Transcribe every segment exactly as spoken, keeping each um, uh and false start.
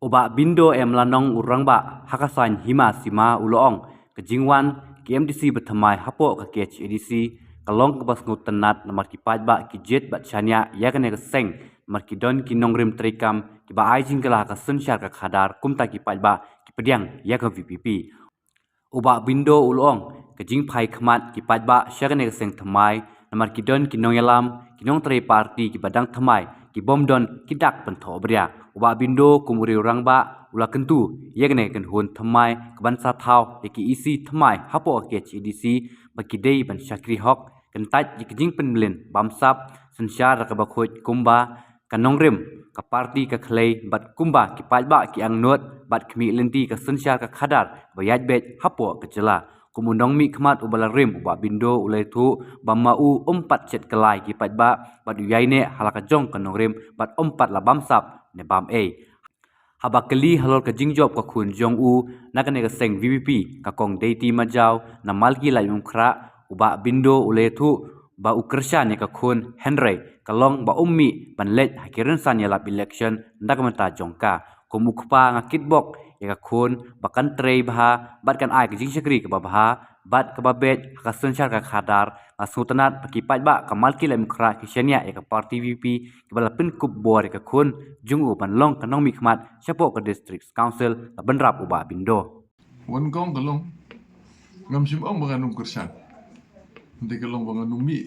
U Bah Bindo M Lanong u rangbah ha ka saiñ Hima Sima u la ong, ka jingwan ki M D C ba thymmai hapoh ka K H A D C ka long kaba sngewtynnat namar ki paidbah ki jied bad shaniah ïa kane ka seng namar ki don ki nongrim treikam kiba ai jingkylla ha ka synshar ka khadar, kumta ki paidbah ki pdiang ïa ka V P P. U Bah Bindo u la ong, ka jingphai khmat ki paidbah sha kane ka seng thymmai namar ki don ki nongïalam, ki nongtrei party kiba dang thymmai, ki bym don ki dak pynthohbria. U Bah Bindo kum u riew rangbah u la kyntu ïa kane ka kynhun thymmai kaban sa thaw ïa ki E C thymmai hapoh ka K H A D C ba ki dei ban shakri hok, kyntait ïa ka jingpynmlien bamsap synshar da kaba khuid kumba ka nongrim, ka party ka khlei bad kumba ki paidbah ki angnud bad khmih lynti ka synshar ka khadar ba ïaid beit hapoh ka jylla. Kum u nongmihkhmat uba la rim, u Bah Bindo u la ïathuh ba ma u um pat shet kylla ïa ki paidbah bad u ïaineh ha la ka jong ka nongrim bad um pat la bamsap ne bam ei. Haba kylli halor ka jingjop ka khun jong u na kane ka seng V P P, ka Kong Deiti Majaw na Malki Laitumkhrah, u Bah Bindo u la ïathuh ba u kyrshan ïa ka khun, hynrei ka long ba um mih ban leit ha ki rynsan ïalap election na ka bynta jong ka. Kum u kpa, nga kitbok ïa ka khun ba kan trei bha bad kan ai ka jingshakri kaba bha bad kaba beit ha ka synshar ka khadar. Nga sngewtynnat ba ki paidbah ka Malki Laitumkhrah ki shaniah ïa ka party V P P kiba la pynkup bor ïa ka khun jong u ban long ka nongmihkhmat shapoh ka District Council, la bynrap u Bah Bindo. Wan kong ka long, ngam shym ong ba ngan ym kyrshan. Hynrei ka long ba ngan ym mih,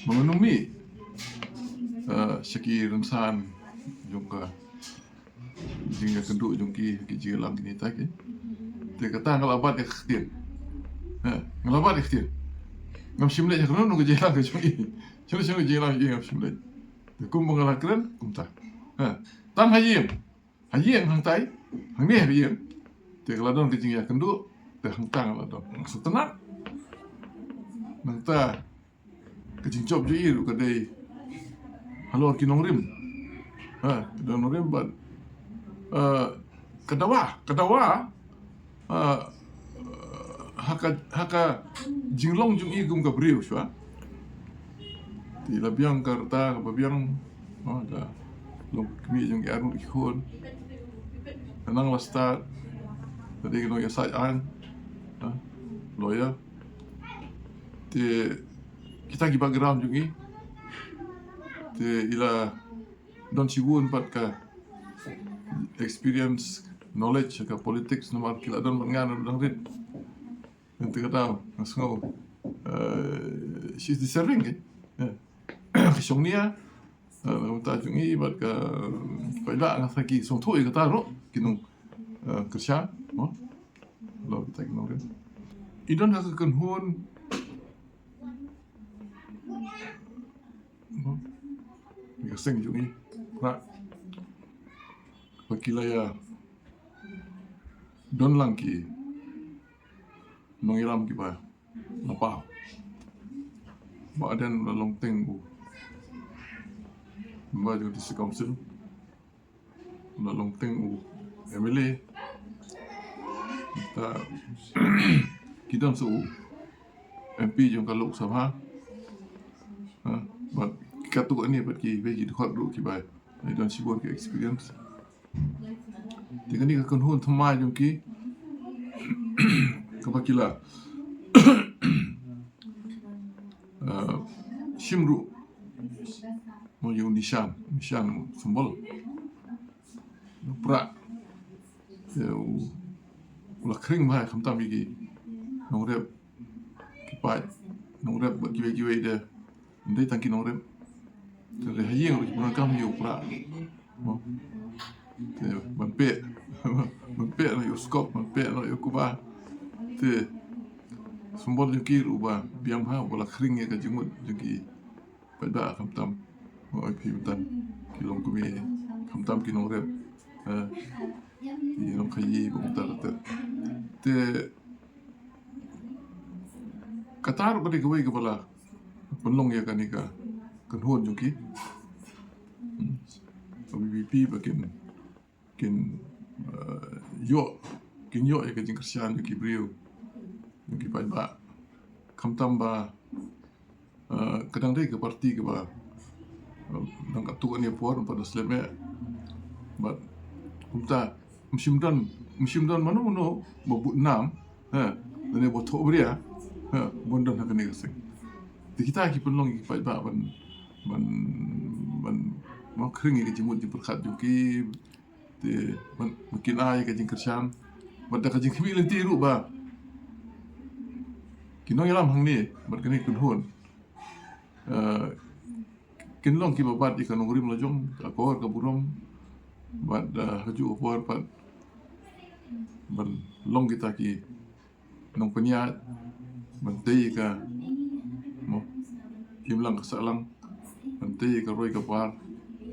ba ngan ym mih, eh, sha ki rynsan jong ka jingïakynduh jong ki, ki jingïalam kine kita ki. Te kata nga la bat ïa ka ktien. Ha, nga la bat ïa ka ktien. Ngam shym leit ha kano kano ka jingïalam ka jong i. Shano shano ka jingïalam i ngam shym leit. Te kumba nga la kren kumta. Ha, tang ha ïing. Ha ïing hangtai. Hangne ha ïing. Te ka la don ka jingïakynduh. Te hangta nga la don. Sngewtynnat. Nangta ka jingjop jong i ruh ka dei halor ki nongrim. Ha, ki nongrim bad, eh, ka dawa, ka dawa, eh, ha ka, ha ka jinglong jong i kum ka briew shuwa. Te i la biang ka rta kaba biang, ha, da long kmie jong ki arngut ki khun. Ka nang la stad, ka dei ka nongïasaid aiñ, ha, lawyer. Te kita ki background jong i. Te i la don shibun pat ka experience, knowledge ka politics namar ki la don bad nga naduh dang rit. Te kata nga sngew, eh, she's deserving, eh. Ka shongnia, eh, ka bynta jong i bad ka paidbah, nga sngew ki sngewthuh ïa kata ruh ki nong, eh, kyrshan, mo. Lo kita ki nongrim. I don ha ka kynhun, mo, ïa ka seng jong i, pra, ba ki la ïa don lang ki nongïalam kiba la paw. Bah Ardent u la long teng u member jong District Council, u la long teng u M L A. Ta ki don sa u M P jong ka Lok Sabha. Ha, bad katto katne pat kiwei ki dkhot ruh kiba don shibun ki experience. Te kane ka kynhun thymmai jong ki, kaba ki la, eh, shim ruh, mo, ïa u nishan, nishan, symbol. Pra, te u, u la khring bha khamtam ïa ki nongrep, ki paid nongrep bad kiwei kiwei de. Ym dei tang ki nongrep. Te ha ïing ruh ki pyndonkam ïa u pra. Mo. Te ban peh, ban peh noh ïa u skop, ban peh noh ïa u kba. Te symbol jong ki ruh uba biang bha, uba la khring ïa ka jingmut jong ki paidbah khamtam. Mo, oi phi mynta ki longkmie, khamtam ki nongrep. Eh, ki nongkhaïi ba mynta kata. Te kata ruh ka dei kawei kaba la pynlong ïa kane ka kynhun jong ki. Hmm. Ka V P P ba kin, kin, eh, ïoh, kin ïoh ïa ka jingkyrshan jong ki briew, jong ki paidbah. Khamtam ba, eh, ka dang dei ka party kaba, eh, dang katto katne por, ym pat da slem eh. Bad kumta Mshim don, mshim don mano mano ba bud nam, ha, lane ba thoh bria, ha, ban don ha kane ka seng. Te kita ki pynlong ki paidbah ban, ban, ban, ban khring ïa ka jingmut jingpyrkhat jong ki, te ban, ban kin ai ka jingkyrshan, bad da ka jingkhmih lynti ruh ba ki nongïalam hangne bad kane ka kynhun, eh, kin long kiba bat ïa ka nongrim la jong, ka akor ka burom, bad, eh, ha kajuh ka por pat ban long kita ki nongpynïaid, ban tei ïa ka, mo, imlang ka sahlang, ban tei ïa ka roi ka par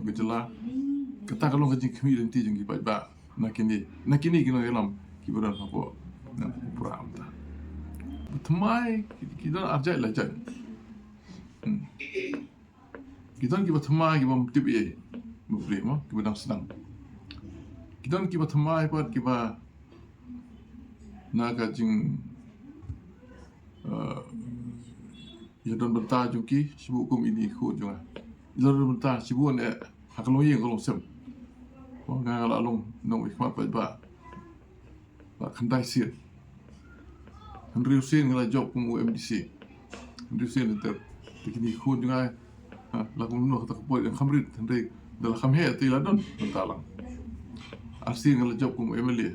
ka jylla. Kata ka long ka jingkhmih lynti jong ki paidbah na kine, na kine ki nongïalam kiba don hapoh, na hapoh Umta. Ba thymmai ki, ki don ar jait lai jait. Hmm. Ki don kiba thymmai kiba ym tip ei ei, ba plie mo, kiba dang sdang. Ki don kiba thymmai pat kiba na ka jing, eh, ïa don bynta jong ki, shibun kum ine i khun jong nga. I la don bynta shibun eh ha ka longïing ka longsem. Ba nga la long nongmihkhmat paidbah la khyndai sien. Hynriew sien nga la jop kum u M D C. Hynriew sien te, te kine ki khun jong nga, ha, la kumno kata ka por ïa kham rit, hynrei da la kham heh te la don bynta lang. Ar sien nga la jop kum u M L A.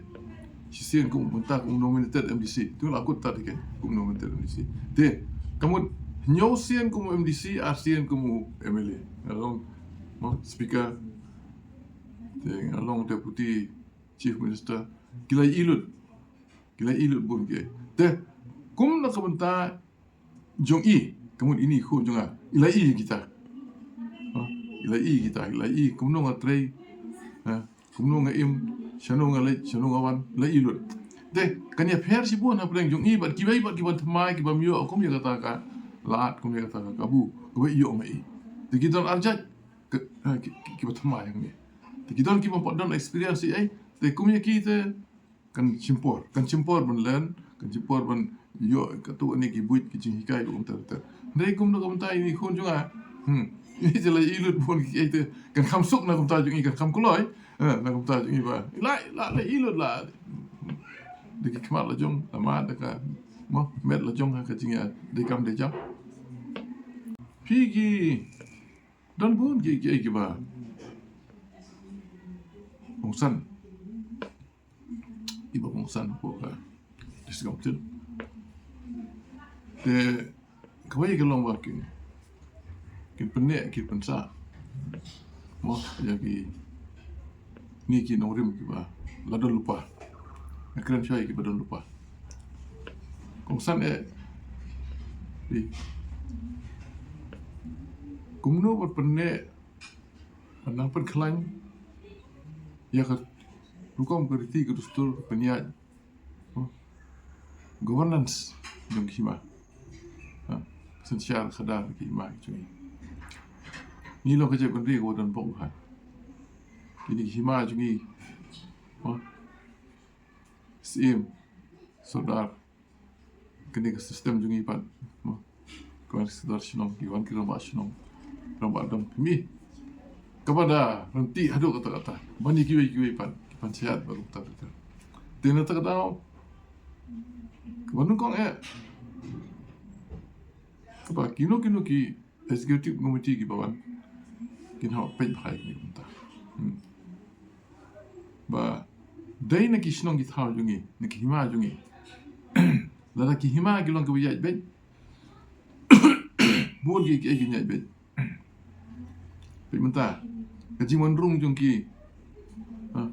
Shi sien kum bynta kum nominated M D C. Te la kut ta te kum nominated M D C. Te ka mut hynñiew sien kum u M D C, ar sien kum u M L A. Nga long, mo, speaker. Te nga long deputy chief minister. Ki la ïohi lut. Ki la ïohi lut bun ki. Te kum na ka bynta jong i, ka mut ine i khun jong nga, i la ïohi kita. Ha? I la ïohi kita, i la ïohi kumno nga trei. Ha? Kumno nga im, shano nga leit, shano nga wan, la ïohi lut. Te kan ïapher shibun hapdeng jong i bad kiwei pat kiba thymmai, kiba ym ïoh kum ïa kata ka lad, kum ïa kata ka kabu kaba i ïoh ma i. Te ki don ar jait, ki, ha, ki, ki, kiba thymmai hangne. Te ki don kiba ym pat don experience ei ei, te kum ïa ki te kan shim por, kan shim por ban learn, kan shim por ban ïoh katto katne ki buit ki jinghikai ba kumta ter ter. Hynrei kum na ka bynta ine i khun jong nga, hmm, ine i la ïohi lut bun kiei te, kan kham suk na ka bynta jong i, kan kham kloi, eh, na ka bynta jong i ba la, la, la ïohi lut la. Da ki khmat la jong, la mad da ka, mo, met la jong ha ka jingïadei kam dei jam. Phi ki don bun ki, ki, kiba kongsan. Iba kongsan hapoh ka District Council. Te kawei ka long ba kin, kin pynneh, kin pynsah, mo, ïa kine ki nongrim kiba la don lypa. Nga kren shwa ïa kiba don lypa. Kongsan eh, phi, kumno ban pynneh, ban nang pynkhlaiñ ïa ka rukom ka riti ka dustur ka pynïaid, hmm, governance jong ki hima. Ha, synshar khadar ki hima jong ngi. Ngi long ka jaitbynriew kaba don bok bha. Kine ki hima jong ngi, hmm, Syiem, Sordar, kane ka system jong ngi pat, mo. Ki wan ki sordar shnong, ki wan ki rangbah shnong, rangbah dong, phi mi. Kaba da ryntih haduh katta katta ban ïa kiwei kiwei pat ki panchayat bad kumta ter ter. Te na kata ka daw, kaba nyngkong eh, kaba kino kino ki executive committee kiba wan, kin hap peit bha ïa kine ki bynta. Hmm. Ba dei na ki shnong ki thaw jong ngi, na ki hima jong ngi. Lada ki hima ki long kiba ïaid beit, bun kiei kiei kin ïaid beit. Peit mynta ka jingwan rung jong ki, ha,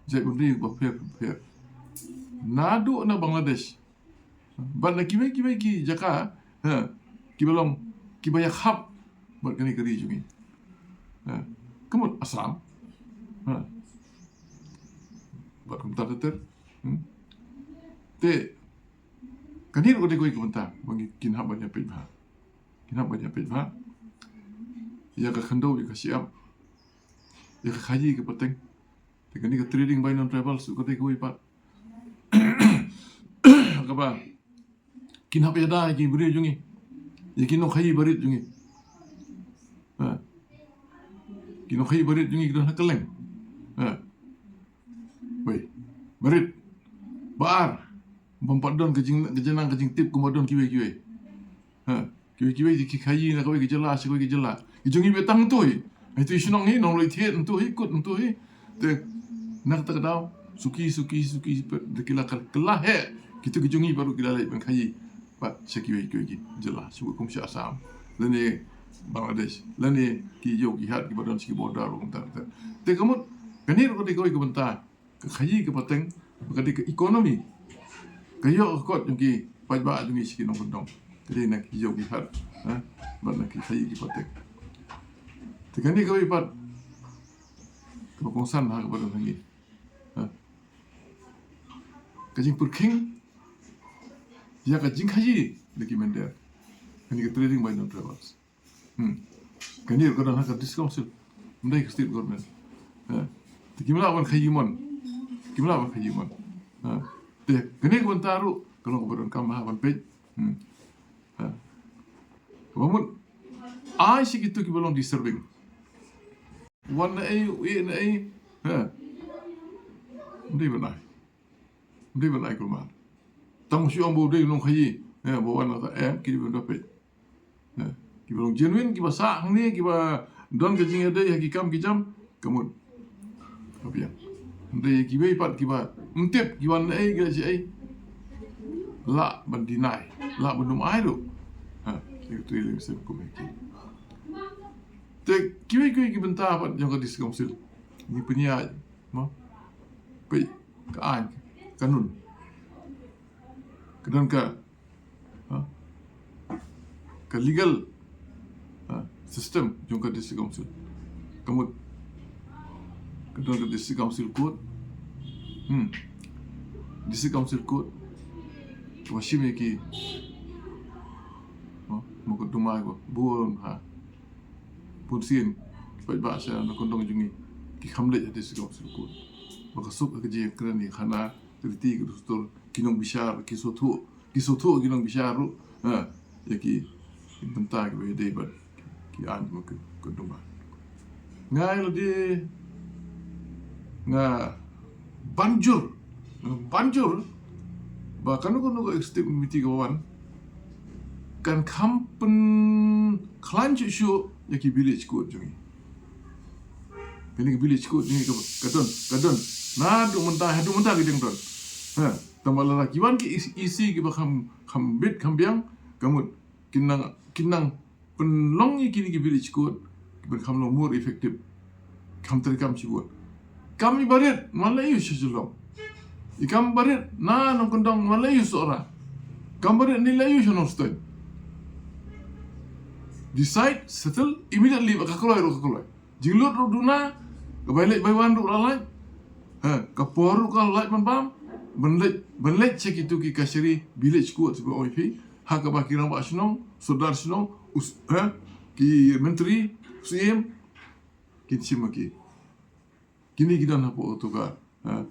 jaitbynriew bapher bapher, naduh na Bangladesh bad na kiwei kiwei ki jaka, ha, kiba long, kiba ïakhap bad kane ka ri jong ngi. Ha, ka mut Assam, ha, bad kumta ter ter. Hmm. Te kane ruh ka dei kawei ka bynta ba ngi, kin hap ban ïa peit bha. Kin hap ban ïa peit bha ïa ka khyndew, ïa ka shyiap, ïa ka khaïi ka pateng. Te kane ka trading by non-tribal suh ka dei kawei pat kaba kin hap ïada ïa ki briew jong ngi, ïa ki nongkhaïi barit jong ngi. Ha. Ki nongkhaïi barit jong ngi ki don ha kylleng. Ha. Wei, Barit. Ba ar. Bym pat don ka jing, ka jingnang ka jingtip kumba don kiwei kiwei. Ha. Kiwei kiwei ki khaïi na kawei ka jylla sha kawei ka jylla. Ki jong ngi beit tang hangto hi. Hangto hi shnong hi, Nongloi thied hangto hi, kut hangto hi. Te na kata ka daw suki suki suki pat da ki la kylla heh. Kito ki jong ngi baroh ki la leit ban khaïi pat sha kiwei kiwei ki jylla, sha kum sha Assam lane Bangladesh lane ki ïew ki hat kiba don sha ki border ruh kumta kumta. Te ka mut kane ruh ka dei kawei ka bynta ka khaïi ka pateng, ka dei ka economy. Ka ïoh ka kot jong ki paidbah jong ngi sha ki nongkyndong. Ka dei na ki ïew ki hat, ha, bad na ki khaïi ki pateng. Te kane kawei pat kaba kongsan ha kaba don hangne. Ha. Ka jingpyrkhing ïa ka jingkhaïi da ki mynder. Kane ka trading by non-tribals. Hmm. Kane ka don ha ka district council. Ym dei ka state government. Ha. Te kim lah ban khaïi mon. Kim lah ban khaïi mon. Ha. Te kane ka bynta ruh ka long kaba donkam ha ban peit. Hmm. Ha. Kaba mut ai sha kito kiba long deserving. Wan na ei, u ïeh na ei. Ha. Ym dei ban ai. Ym dei ban ai kulmar. Tang shu ong ba u dei u nongkhaïi. Ha, ba wan na ta em ki dei ban da peit. Ha, kiba long genuine, kiba sah hangne, kiba don ka jingïadei ha ki kam ki jam, ka mut. Ka biang. Hynrei kiwei pat kiba ym tip, ki wan na ei, ki la sha ei. Lah ban deny, lah ban ym ai ruh. Ha, ïa ka trei lem sem kum ïa ki. Te kiwei kiwei ki bynta pat jong ka district council. Ngi pynïaid, mo. Peit ka aiñ, ka kanun. Ka don ka, ha? Ka legal, ha, system jong ka district council. Ka mut ka don ka district council court. Hmm. District council court. Kaba shim ïa ki, ha, mo, ka duma ko bun, ha. Bun sien ki paidbah sha na kyndong jong ngi ki kham leit ha district council court. Ba ka suk ha ka jingkren ïa khana, ka riti, ka dustur, ki nongbishar ki sngewthuh, ki sngewthuh ki nongbishar ruh, ha, ïa ki bynta kiba ïadei bad ki aiñ mo, ki, ki duma. Nga ïa lade nga ban jur, nga ban jur ba kano kano ka executive committee kaba wan kan kham pynkhlaiñ shuh shuh ïa ki village court jong ngi. Kane ka village court jong ngi ka, ka don, ka don. Naduh mynta haduh mynta ka dang don. Ha, tang ba lada ki wan ki E C, E C kiba kham, kham bit kham biang, ka mut kin nang, kin nang pynlong ïa kine ki village court kiban kham long more effective. Kham treikam shibun. Kam i barit man la ïoh sha Shillong. I kam barit na Nongkyndong man la ïoh Sohra. Kam barit ni la ïoh sha Nongstoiñ. Decide, settle immediately, ba ka kloi ruh ka kloi. Jinglut ruh duna, ka bai leit bai wan ruh la lait. Ha, ka por ruh ka lait ban bam, ban leit, ban leit sha kito ki kashari village court ba ong ïa phi, ha kaba ki rangbah shnong, sordar shnong, us, ha, ki myntri, u Syiem, kin shim ma ki. Kine ki don hapoh ka Togar, ha,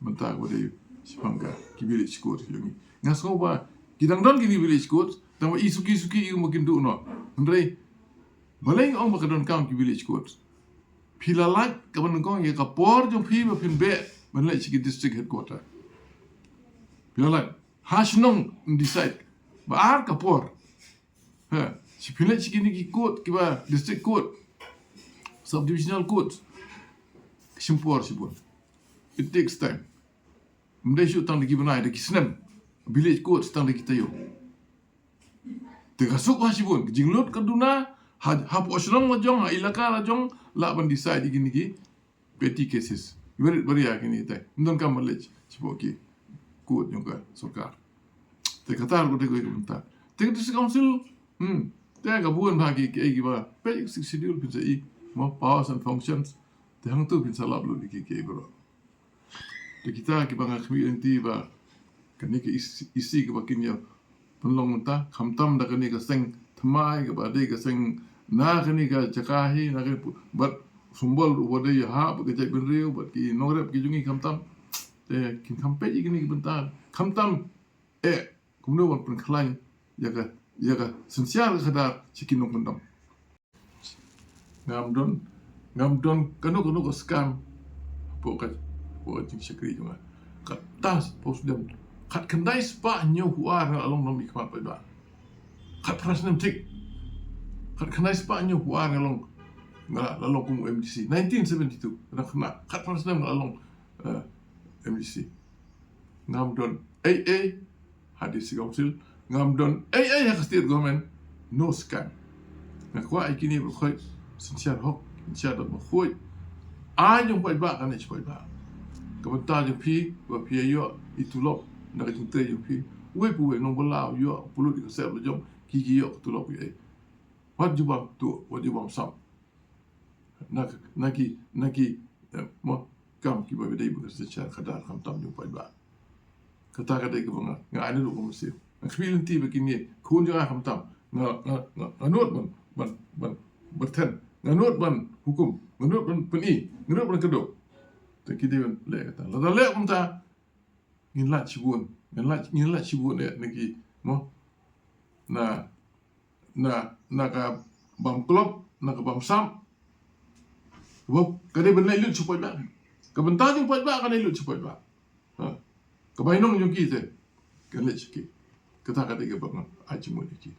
mynta kaba dei shaphang ka, ki village court jong ngi. Nga sngew ba ki dang don kine ki village court, tang ba i suki suki i ma kin duh noh. Hynrei balei nga ong ba ka donkam ki village court? Phi la lait kaba nyngkong ïa ka por jong phi ba phin beh ban leit sha ki district headquarter. Phi la lait ha shnong, ym decide. Ba ar ka por, ha, sha phin leit sha kine ki court, kiba district court, subdivisional court, ka shim por shibun. It takes time. Ym dei shuh tang da ki bnai, da ki snem. Village court tang da ki taïew. Te ka suk ha shibun, ka jinglut ka duna ha, hapoh shnong la jong, ha ilaka la jong, lah ban decide ïa kine ki petty cases. Barit baria kine te. Ym donkam ban leit shapoh ki court jong ka sorkar. Te kata ruh ka dei kawei ka bynta. Te ka district council, hmm, te ka bun bha ki, ki, kiba, peit Sixth Schedule phin sa i, mo, powers and functions. Te hangto phin sa lap lut ïa ki, ki baroh. Te kita kiba nga khmih lynti ba kane ka E C, E C kaba kin ïa pynlong mynta, khamtam da kane ka seng thymmai kaba dei ka seng na kane ka jaka hi, na kane pu-, bad symbol ruh ba dei ïa hap bad ka jaitbynriew bad ki nongrep ki jong ngi, khamtam. Te kin kham peit ïa kine ki bynta, khamtam eh kumno ban pynkhlaiñ ïa ka, ïa ka synshar ka khadar sha ki nongkyndong. Ngam don, ngam don kano kano ka skam hapoh ka, hapoh ka jingshakri jong nga. Kata spah snem. Khatkhyndai spah hynñiew phew ar nga la long nongmihkhmat paidbah. Khatphra snem thik. Khatkhyndai spah hynñiew phew ar nga long, nga la long kum M D C. Nineteen seventy-two. Kata khyndai, khatphra snem nga la long, eh, M D C. Ngam don ei ei ha District Council, ngam don ei ei ha ka State Government, no scam. Nga kwah ïa kine ba khot synshar hok, synshar da ba khot. Ai jong paidbah kane sha paidbah. Ka bynta jong phi ba phi ïoh i tulop na ka jingtrei jong phi. Uwei pa uwei nongbylla u ïoh, pulit ka sep la jong, ki ki ïoh ka tulop ïa. Wat ju bam tuh, wat ju bam sam. Na, na ki, na ki, eh, mo, kam kiba dei ba ka synshar khadar khamtam jong paidbah. Kata ka dei kaba nga, nga ai naduh ka mynsiem. Nga khmih lynti ba kine khun jong nga khamtam. Nga, nga, nga, nga nud ban, ban, ban, ban then. Nga nud ban hukum. Nga nud ban pyni. Nga nud ban kdew. Te ki dei ban leh kata. Lada leh kumta, ngin lait shibun. Ngin lait, ngin lait shibun eh na ki, mo. Na, na, na ka bam klop, na ka bam sam. Wa, ka dei ban leit lut sha paidbah. Ka bynta jong paidbah ka dei lut sha paidbah. Ha. Ka bainong jong ki te. Ka leit sha ki. Kata ka dei kaba nga ai jingmut ïa ki.